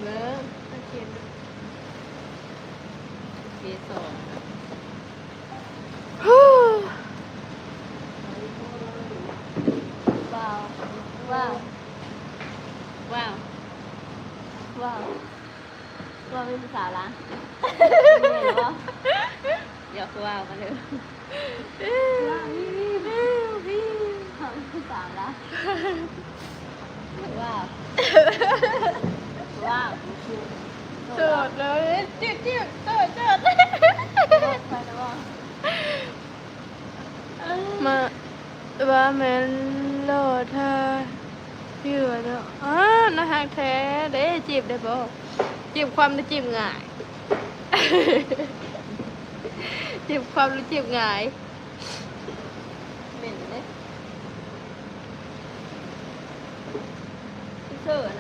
ເບິ່ງ ໂອເຄ ເກສອນ ວ້າວ ວ້າວ ວ້າວ ວ້າວ ວ່າເປັນຜູ້ສາວລາວ ແມ່ນບໍ່? ຢອກຜູ້ບ່າວກັນເດີ ວ້າວ ເປັນຜູ້ສາວລາວ ວ້າວ ວ້າວ ໂສດເລີຍ ຈິບໆ ໂສດໆ ໂສດໄປແລ້ວບໍ່? ມາ ວ່າແມ່ນລໍຖ້າຢູ່ເນາະ ອ້າ ໜ້າຮັກແທ້ເດ້ ຈີບໄດ້ບໍ່? ຈີບຄວາມຫຼືຈີບຫງາຍ? ຈີບຄວາມຫຼືຈີບຫງາຍ? ເໝັນເດ້ ເຊີນນະ